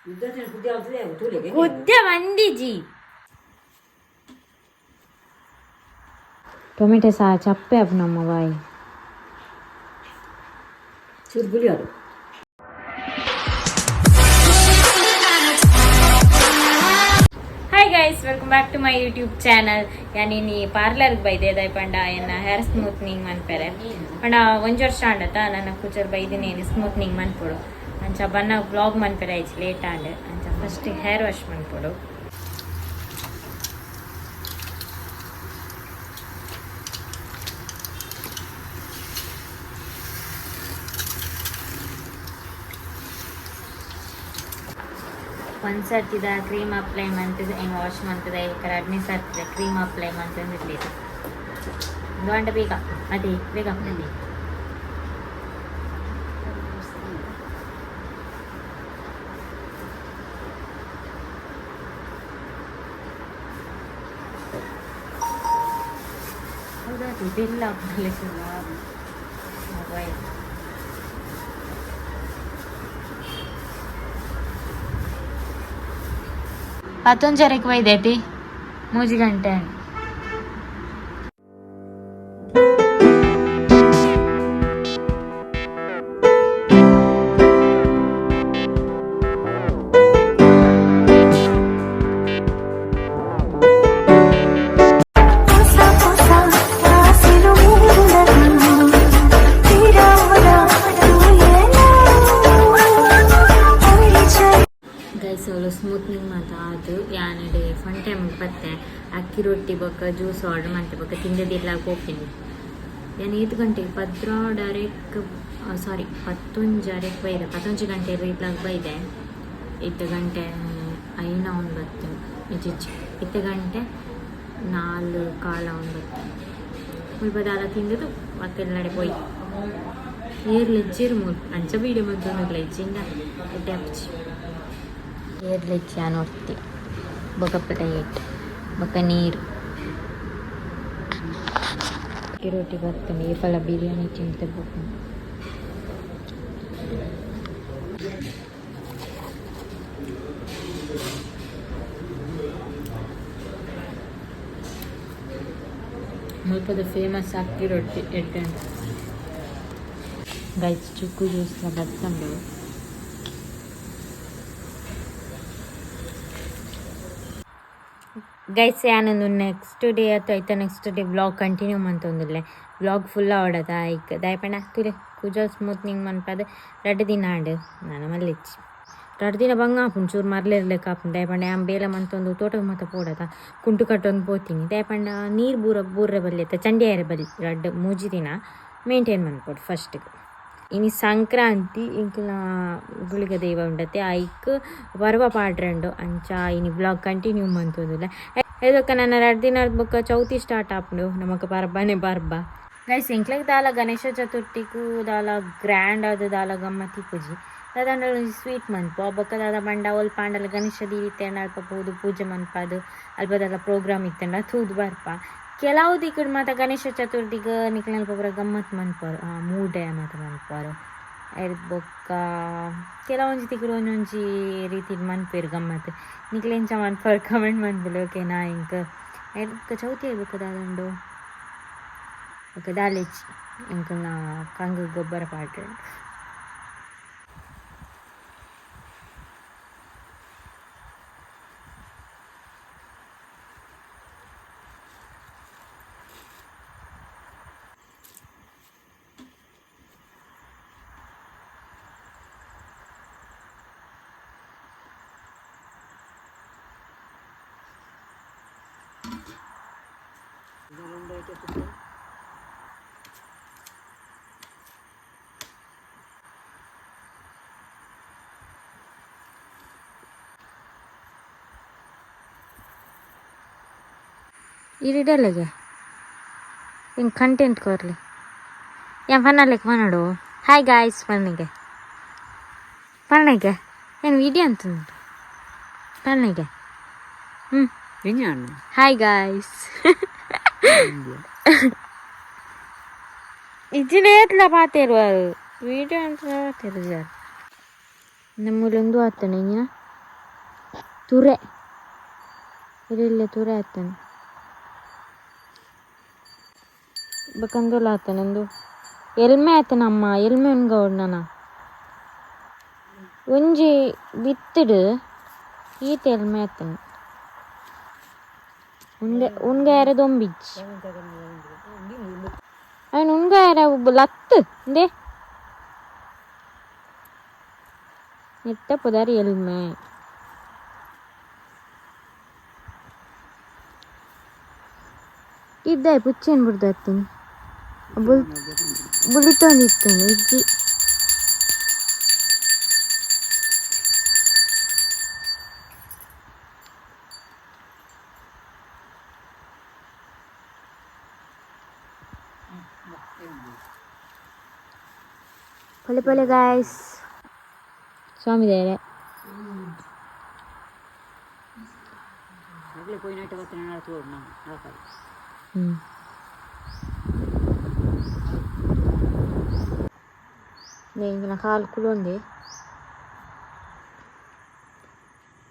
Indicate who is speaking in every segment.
Speaker 1: ಕುದ್ದೆ ಬಂದಿಜಿ. Tomato ಸಹ ಚಪ್ಪೆ up ನಮ್ಮ ಬಾಯಿ.
Speaker 2: ಚುರ್ಗುಲಿಯಾಡು.
Speaker 1: Hi guys, welcome back to my YouTube channel. ಯಾನಿನಿ ಪಾರ್ಲರ್ಗೆ ಬೈದೆ ದೈ ಪಂಡ ಎನ್ನ ಹೇರ್ ಸ್ಮೂತ್ನಿಂಗ್ ಮನ್ಪೆರೆ. ಪಂಡ ಒಂಜಿ ವರ್ಷ ಆಂಡತ ನನ್ನ ಕೂಚರ್ ಬೈದಿನಿ ಸ್ಮೂತ್ನಿಂಗ್ ಮನ್ಪೊಡು. ಅಂಚ ಬನ್ನ ವ್ಲಾಗ್ ಮನ್ಪೆರೆ ಆಯ್ತು, ಲೇಟ್ ಆಂಡ್. ಅಂಚ ಫಸ್ಟ್ ಹೇರ್ ವಾಶ್ ಮನ್ಪೊಡು. ಒಂದು ಸರ್ತಿದ ಕ್ರೀಮ್ ಅಪ್ಲೈ ಮಂತದ ಹೆಂಗೆ ವಾಶ್ ಮಂತದ ಇವಾಗ ಎರಡನೇ ಸರ್ತಿದ ಕ್ರೀಮ್ ಅಪ್ಲೈ ಮಂತಂದು ಇರ್ಲಿಲ್ಲ. ಗಂಟ ಬೇಗ ಅದೇ ಬೇಗ ಅಪ್ಲೈ. ಹೌದಾ? ಇದೆಲ್ಲ ಮೊಬೈಲ್. ಪತ್ತೊಂಜರಕ್ಕೆ ಬೈದೈತಿ, 3 ಗಂಟೆ.
Speaker 3: ಹೊಸ ಹೊಸ ಆಸೆಲು ಮೂಡುಲದು ತೀರಾವದ ತೂಯೆನೋ ಒಳಿಚೈ.
Speaker 1: ಗೈಸ್, ಅವಳು ಸ್ಮೂತ್ನಿಂಗ್ ಮಾತ ಅದು ಯಾನಡೆ ಫನ್ ಟೈಮ್ ಬತ್ತೆ. ಅಕ್ಕಿ ರೊಟ್ಟಿ ಬೊಕ್ಕ ಜ್ಯೂಸ್ ಆರ್ಡರ್ ಮಾಡ್ತೆ. ಬೊಕ್ಕ ತಿಂದದಿಲ್ಲ ಹೋಗ್ತೀನಿ. ಯಾನ್ ಏತ್ ಗಂಟೆಗೆ ಪದ್ರಾಡರೆಕ್, ಸಾರಿ, ಪತ್ತೊಂಜರೆಕ್ ಬೈದೆ. 11 ಗಂಟೆ ಇತ್ಲಾಗ ಬೈದೆ. ಇತ್ತ ಗಂಟೆ 5:09, ಇಜ್ಜಿಜ್ಜಿ, ಇತ್ತ ಗಂಟೆ 4:45. ಮುಲ್ಪ ದಾಲ ತಿಂದದು ಮತ್ತೆ ನಡೆ ಪೋಯ್. ಏರ್ ಲೆಜ್ಜಿರ್ ಮೂಲ್ ಅಂಚ ಬೀಡೆ ಮಂತೊಂದುಲ್ಲ. ಇಜ್ಜಿಂಡ ಎಡ್ಡೆ ಆಪುಜಿ. ಏರ್ ಲೆಜ್ಜಿ ನೋಡ್ತಿ. ಬೊಕ ಪ್ಲೇಟ್, ಬೊಕ ನೀರು. ಅಕ್ಕಿ ರೊಟ್ಟಿ ಬರ್ತಂಡು. ಏಪಲ ಬಿರಿಯಾನಿ ತಿಂತ ಬೋಕು. ಮುಲ್ಪದ ಫೇಮಸ್ ಅಕ್ಕಿ ರೊಟ್ಟಿ ಎಡ್ಡೆ. ಗೈಸ್, ಚಿಕ್ಕು ಜ್ಯೂಸ್ ಬರ್ತಂಡು. ಗೈಸ್, ಯಾನೊಂದು ನೆಕ್ಸ್ಟ್ ಡೇ ಅಥವಾ ಐತ ನೆಕ್ಸ್ಟ್ ಡೇ ವ್ಲಾಗ್ ಕಂಟಿನ್ಯೂ ಮಂತೊಂದುಲ್ಲೆ. ವ್ಲಾಗ್ ಫುಲ್ ಆವಡದ ಐಕ್ ದಾಯಪಂಡ ತೂಲೆ ಕೂಜಲ್ ಸ್ಮೂತ್ನಿಂಗ್ ಮನ್ಪದ 2 ದಿನ ಆಂಡ್. ನಾನು ಮಲ್ಲೆಚ್ಚಿ 2 ದಿನ ಬಂಗ ಆಪುಂಡು. ಚೂರು ಮರ್ಲಿರ್ಲೆಕ್ಕ ಆಪುಂಡು. ದಾಯಪಂಡ ಯಾನ್ ಬೇಲೆ ಮಂತೊಂದು ತೋಟಗ್ ಮಾತ ಪೋಡದ ಕುಂಟು ಕಟ್ಟೊಂದು ಪೋತೀನಿ. ದಾಯಪಂಡ ನೀರು ಬೂರ ಬೂರ್ರೆ ಬಲ್ಲಿ ಅತ್ತ ಚಂಡಿ ಆಯರೆ ಬಲ್ಲಿ. 2-3 ದಿನ ಮೇಂಟೈನ್ ಮನ್ಪೊಡು ಫಸ್ಟ್ಗೆ. ಇನಿ ಸಂಕ್ರಾಂತಿ, ಇಂಕ್ಲ ಗುಳಿಗ ದೈವ ಉಂಡತೆ, ಐಕ್ ಪರ್ವ ಪಾಡ್ರಂಡು. ಅಂಚ ಇನಿ ವ್ಲಾಗ್ ಕಂಟಿನ್ಯೂ ಮಂತೊಂದುಲ್ಲೆ. ಏದೊಕ್ಕ ನನ್ನ 2 ದಿನ ಬೊಕ್ಕ ಚೌತಿ ಸ್ಟಾರ್ಟ್ ಆಪುಂಡು. ನಮಕ್ ಪರ್ಬನೆ ಪರ್ಬ. ಗೈಸ್, ಎಂಕ್ಲೆಗ್ ದಾಲ ಗಣೇಶ ಚತುರ್ಥಿಗೂ ದಾಲ ಗ್ರ್ಯಾಂಡ್ ಆದ್ ದಾಲ ಗಮ್ಮತ್ ಇಪ್ಪುಜಿ. ದಾದಾಂಡಲ ಒಂಜಿ ಸ್ವೀಟ್ ಮನ್ಪು ಬೊಕ್ಕ ದಾದ ಪಂಡ ಒಲ್ಪ ಆಂಡಲ ಗಣೇಶ ದೀದಿತ್ತೆಂಡ ಅಲ್ಪ ಪೋದು ಪೂಜೆ ಮನ್ಪಾದ್ ಅಲ್ಪ ದಾಲ ಪ್ರೋಗ್ರಾಮ್ ಇತ್ತೆಂಡ ತೂದು ಬರ್ಪ. ಕೆಲವು ದಿಕ್ಕಡ್ ಮಾತ ಗಣೇಶ ಚತುರ್ಥಿಗ್ ನಿಕ್ಲೆನ ಪೂರ ಗಮ್ಮತ್ ಮನ್ಪುವರು, ಮೂಡೆ ಮಾತ ಮನ್ಪುವರು. ಐರ್ದ್ ಬೊಕ್ಕ ಕೆಲವೊಂಜಿ ತಿಕ್ಕಡ್ ಒಂಜೊಂಜಿ ರೀತಿಡ್ ಮನ್ಪುವೆರ್ ಗಮ್ಮತ್. ನಿಕ್ಲ್ ಎಂಚ ಮನ್ಪುವರ್ ಕಮೆಂಟ್ ಮನ್ಪುಲೆ, ಓಕೆನಾ? ಎಂಕ್ ಐರ್ದ್ ಬೊಕ್ಕ ಚೌತಿ ಆಯಿ ಬೊಕ್ಕ ದಾದ ಉಂಡು? ಬೊಕ್ಕ ದಾಲ ಇಜ್ಜಿ. ಎಂಕಲ್ನ ಕಂಗ್ ಗೊಬ್ಬರ ಪಾಡ್ರೆ. ಇರಿಡಲ್ಲಗೆ ಹಿಂಗೆ ಕಂಟೆಂಟ್ ಕೊರ್ಲಿ. ಏನ್ ಪನ್ನಲೆಕ್ ಪನಡು. Hi guys ಪನ್ನಿಗೆ, ಪನ್ನಿಗೆ. ಏನು ವಿಡಿಯೋ ಅಂತ ಪನ್ನಿಗೆ. ಹ್ಞೂ.
Speaker 2: ವಿಜ್ಞಾನ.
Speaker 1: Hi guys. ಇಜ್ಜಿನ ಪಾತೆರು ವಿಡಿಯೋ ಅಂತ ಪಾತೆರು ಜಾರ್. ನಮ್ಮೂಲೊಂದು ಆತನೆ. ಇಂಜಿನ ತುರೆ ಇರಿಲ್ಲ ತುರೆ ಆತನ ಬಕಂದೋಲ ಆತನಂದು ಎಲ್ಮೆ ಆತನಮ್ಮ ಎಲ್ಮೆ ಉನ್ಗೌಡ್ ನನ ಒಂಜಿ ಬಿತ್ತುಡು ಈತ ಎಲ್ಮೆ ಆತನ ಉಂಡೆ ಉನ್ಗಾಯರ ದೊಂಬಿಜ್ಜಿ ಅವನು ಉನ್ಗಾಯರ ಲತ್ತು ಇಂದೆ ನೆಟ್ಟ ಪುದರ್ ಎಲ್ಮೆ. ಇದ್ದಾಯ್ ಪುಚ್ಚೆನ್ ಬುಡ್ದು ಹತ್ತೀನಿ ಬುಲ್ ಬುಲಿತೊಂದಿತ್ತೇನೆ ಇಜ್ಜಿ. ಪೊಲೆ ಪೊಲೆ ಗಾಯ್ಸ್ ಸ್ವಾಮಿ ದೇವರೇ.
Speaker 2: ಅಗಲೆ ಪೋಯಿನಾಟ ಬತ್ತಿನ ತೋಡು ನಾವು ನಡಪಾಯಿ.
Speaker 1: ಹ್ಞೂ ಎಂಚಿನ ಕಾಲು ಕುಲೊಂದೆ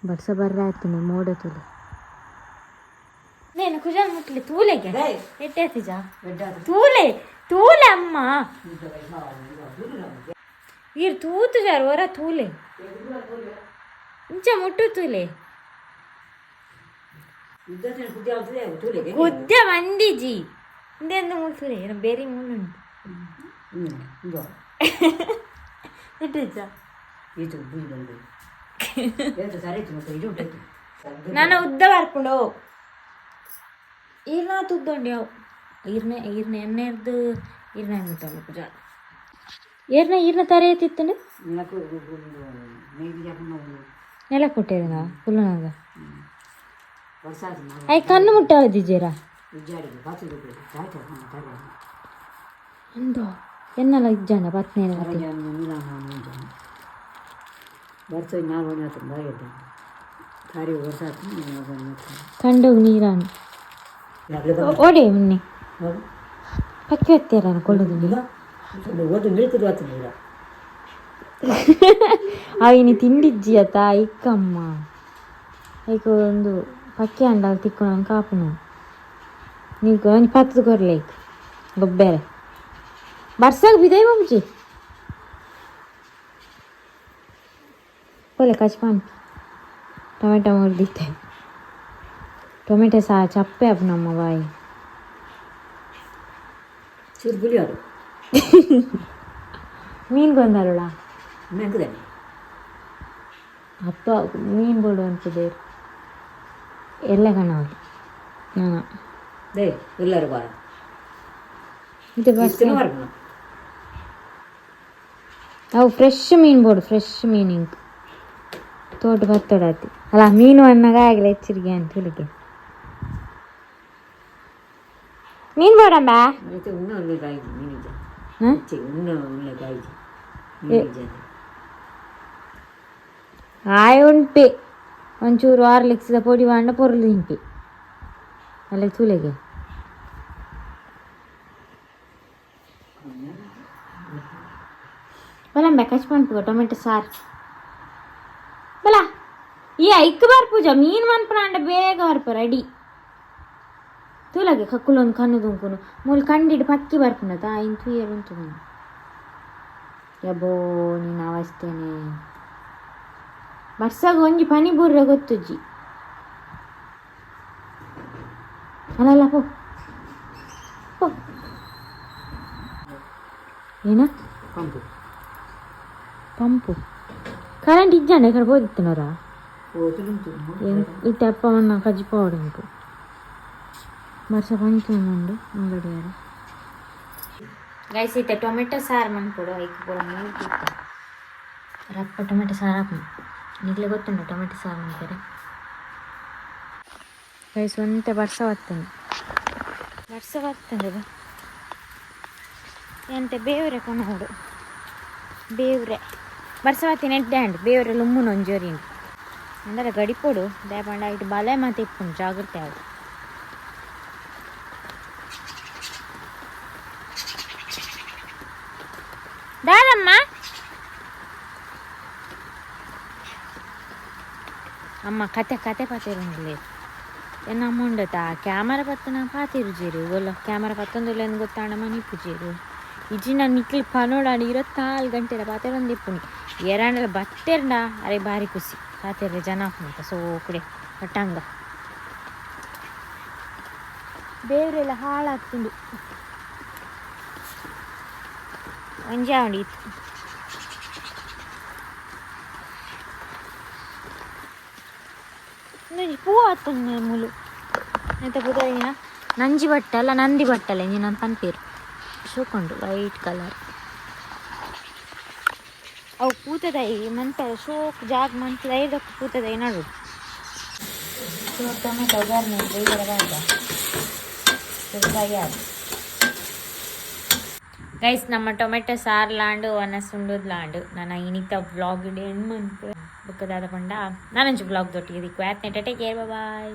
Speaker 1: ಬರ್ಸ ಬರ್ರ ಆಯ್ತು ಮೋಡ ತುಲೆ నేను ಕುಜಲ್ ಮುಟ್ಲಿ ತೂಲೆಗೆ ಎಟ್ಟೆ ತೂಲೆ ತೂಲೆ ಅಮ್ಮ ಈರ್ ತೂತು ಜಾರು ಹೊರ ತೂಲೆ ಇಂಚ ಮುಟ್ಟು ತೂಲೆ ಕುದ್ಯ ಮಂದಿಜಿ ಇಂದೆಂದು ಮುಟ್ಟುಲೆ ಬೇರೆ ಮುಳ್ಳುಂಟು ಎಟ್ಟೆಜ.
Speaker 2: ಈತು ಬುಜಿ ಬಂದು ಏತು ಸರಿ ಮತ್ತೆ ಇದು ಉಂಟು.
Speaker 1: ನಾನು ಉದ್ದ ಬರ್ಪುಂಡು ಈರ್ನ ತುದ್ದುಂಡು ಅವು ಈರ್ನೆ ಈರ್ನ ಎಣ್ಣೆರ್ದು ಈರ್ನ ಮುಟ್ಟುಂಡು ಪೂಜಾ ಏರ್ನ ಈರ್ನ ತರೆ ತಿತ್ತುಂಡು.
Speaker 2: ನೆಲಕ್ಕೆ ಮೇಯ್ದು ಜಾಪುಂಡು.
Speaker 1: ನೆಲ ಕೊಟ್ಟಿದ್ದನ ಕುಲ್ಲನಾಗ.
Speaker 2: ವರ್ಷ ಆಯ್ತು.
Speaker 1: I ಕಣ್ಣು ಮುಟ್ಟಾವದಿದ್ದೀರಾ?
Speaker 2: ಇಜ್ಜಾಡಿಗೆ ಬಾತು ತಾಯ್ತು ತಾರೆ.
Speaker 1: ಅಂದೋ ಎನ್ನಲ ಇಜ್ಜಾಂಡ ಪತ್ನೇನ.
Speaker 2: ವರ್ಷ ನಾಲ್ಕು ಮಣಿ ಆತು ಬಾರಿ ಇದ್ದ ತಾರಿ ವರ್ಷ ಆತು ನಾಲ್ಕು ಮಣಿ ಆತು.
Speaker 1: ಕಂಡು ನೀರಾನು ಓಡೆ ಮುನ್ನೆ ಪಕ್ಕಿ ಹತ್ತಿರ ಕೊಳ್ಳುದು.
Speaker 2: ಓದು ನಿಲ್ಕದು ಆತು ಈಗ.
Speaker 1: ಅವಿನಿ ತಿಂಡಿಜ್ಜಿ ಅತ್ತ ಇಕ್ಕಮ್ಮ ಐಕ್ ಒಂದು ಪಕ್ಕಿ ಅಂಡಾಗ ತಿಕ್ಕು ಕಾಪುನು ನೀಕು ಒಂಜಿ ಪತ್ತದ ಕೊರ್ಲೈಕ್ ಗೊಬ್ಬೆರೆ ಬರ್ಸಾಗ ಬಿದೈ ಬೊಂಜಿ ಪೋಲೆ ಕಚ್ಪಾನ್ ಟೊಮೆಟೊ ಮುರ್ದಿತ್ತೆ ಟೊಮೆಟೊ ಸಹ ಚಪ್ಪೆ ಅಪ್ಪು ನಮ್ಮ ಬಾಯಿ.
Speaker 2: ಚೂರು ಬುಲಿಯೋರು.
Speaker 1: ಮೀನು ಕೊಂದರುಳ.
Speaker 2: ಮೆಂಕುದೇನೆ.
Speaker 1: ಅಪ್ಪ ಮೀನು ಬೋಡು ಅನ್ಪುದೇರು ಎಲ್ಲ ಕಣವರು ನಾನು.
Speaker 2: They ಎಲ್ಲರೂ ಬಾರ.
Speaker 1: ಇದು ಬರ್ಸ.
Speaker 2: ಬರ್ಪುನ.
Speaker 1: ಅವು ಫ್ರೆಶ್ ಮೀನು ಬೋಡು ಫ್ರೆಶ್ ಮೀನು ಇಂಕ್ ತೋಟ ಬತ್ತೋಡಾತಿ ಅಲ್ಲ ಮೀನು ಅನ್ನಾಗ ಆಗಲೇ ಎಚ್ಚರಿಗೆ ಅಂತ ಹೇಳಿಕೆ ಮೀನು ಬೋಡಂಬ.
Speaker 2: ಮತ್ತೆ ಉಣ್ಣ ಉಳ್ಳೆ ಕಾಯ್ದು ಮೀನಿಜ.
Speaker 1: ಹಾಂ.
Speaker 2: ಉಣ್ಣ ಉಳ್ಳೆ ಕಾಯ್ದು ಮೀನಿಜ.
Speaker 1: ಆಯ್ ಉಂಪೆ ಒಂಚೂರು ಆರ್ಲಿಕ್ಸ್ದ ಪೊಡಿ ಬಾಂಡ ಪೊರ್ಲು ತಿಂಪಿ ಅಲ್ಲ ತೂಲೆಗೆ ಬಲಂಬೆ ಕಚ್ ಮನ್ಪುಗ ಟೊಮೆಟೊ ಸಾರು ಬಲ ಈ ಐಕ್ ಬರ್ಪೂಜ ಮೀನು ಮನ್ಪುನ ಅಂಡ ಬೇಗ ಬರ್ಪ ರೆಡಿ ತೂಲಗೆ ಕಕ್ಕುಲೊಂದು ಕಣ್ಣು ದುಂಕುನು ಮೂಲು ಕಂಡಿಡ್ ಪಕ್ಕಿ ಬರ್ಪುಂಡತ ಇನ್ ತೂಯರ್ ಉಂತು ಯಬೋ ನೀನು ಅವಸ್ಥೆನೆ ಬರ್ಸಾಗ ಒಂಜಿ ಪನಿ ಬೂರ್ರೆ ಗೊತ್ತುಜ್ಜಿ ಅಲ್ಲಲ್ಲ ಪೋ ಪೋ ಏನ.
Speaker 2: Pump.
Speaker 1: Pump current ಇಜ್ಜಾಂಡ ಈ ಕಡೆ ಪೋದಿತ್ತಿನವರ.
Speaker 2: ಹೋತುಂಟು.
Speaker 1: ಇತ್ತೆ ಅಪ್ಪ ಅನ್ನ ಕಜ್ಜಿ ಪೋಡು ಉಂಟು ಬರ್ಸ ಪಂಚುಂಡು ಅಂಗಡಿಯಾರ ಗೈಸ್ ಇತ್ತೆ ಟೊಮೆಟೊ ಸಾರು ಮನ್ಪೊಡು ಐಕ್ ಪೂರ ಮೂರ್ತಿತ್ತೆ ರಪ್ಪ ಟೊಮೆಟೊ ಸಾರು ಹಾಪುನು ನಿಗ್ಲೆ ಗೊತ್ತುಂಡು ಟೊಮೆಟೊ ಸಾರು ಮನ್ಪೆರೆ ಗೈಸ್ ಒಂತೆ ಬರ್ಸ ಬರ್ತದೆ ಬರ್ಸ ಬರ್ತದೆ ಎಂತೆ ಬೇವ್ರೆ ಕೊನೋಡು ಬೇವ್ರೆ ಬರ್ಸವಾತಿ ನೆಡ್ಡೆ ಅಂಡ್ ಬೇವ್ರೆ ಲುಮ್ಮುನ ಒಂಜೋರಿ ಅಂದರೆ ಗಡಿಪೊಡು ದಾಯಪಂಡ ಇಟ್ಟು ಬಲೆ ಮಾತ ಇಪ್ಪುಂಡು ಜಾಗ್ರತೆ ಆವು. ದಾದಮ್ಮ. ಅಮ್ಮ ಕತೆ ಕತೆ ಪಾತೆರೊಂದುಲ್ಲೆರ್ ಎನ್ನ ಅಮ್ಮ ಉಂಡತ ಕ್ಯಾಮರಾ ಪತ್ತುನ ಪಾತೆರುಜೆರ್ ಒಲ್ಲ ಕ್ಯಾಮರಾ ಪತ್ತೊಂದುಲ್ಲೆಂದ್ ಗೊತ್ತಾಂಡ ಮನಿಪುಜೆರ್ ಇಜ್ಜಿಂಡ ನಿಕ್ಲ್ ಪನೊಡಾಂಡ 24 ಗಂಟೆಲ ಪಾತೆರೊಂದಿಪ್ಪುನಿ ಏರಾಂಡಲ ಬತ್ತೆರ್ಂಡ ಅರೆ ಬಾರಿ ಖುಷಿ ಪಾತೆರ್ರೆ ಜನ ಆಪುನಂತ ಸೋಕುಡೆ ಪಟ್ಟಂಗ ಬೇರೆಲ್ಲ ಹಾಳಾಗ್ತುಂಡು ಒಂಜಿ ಆವೊಂಡು ಇತ್ತು. ಉಂದೊಂಜಿ ಪೂ ಆತುಂಡು ಮುಲು ಎಂತ ಪುದರಿನ ನಂಜಿ ಬಟ್ಟಲ ನಂದಿ ಬಟ್ಟಲ ಇಂಜಿನ ಪನ್ಪೇರು ಶೋಕುಂಡು ವೈಟ್ ಕಲರ್. ಅವು ಪೂತದೈ ಮಂತ ಶೋಕ್ ಜಾಗ್ ಮಂತದ ಐದಕ್ಕೆ ಪೂತದೈ ನಡು. ಟೊಮೆಟೊ ಒಗ್ಗರಣೆ ಗೈಸ್, ನಮ್ಮ ಟೊಮೆಟೊ ಸಾರು ಲಾಂಡು ಒನಸ್ ಉಂಡುದ್ ಲಾಂಡು. ನನ್ನ ಇನಿತ ವ್ಲಾಗ್ ಎಂಡ್ ಮನ್ಪು. ಬೊಕ್ಕ ದಾದ ಪಂಡ ನಾನೊಂಜಿ ವ್ಲಾಗ್ ದೊಟ್ಟಿಗೆ ದಿಕ್ಕು ಆತ್ನೆ. Take care, bye.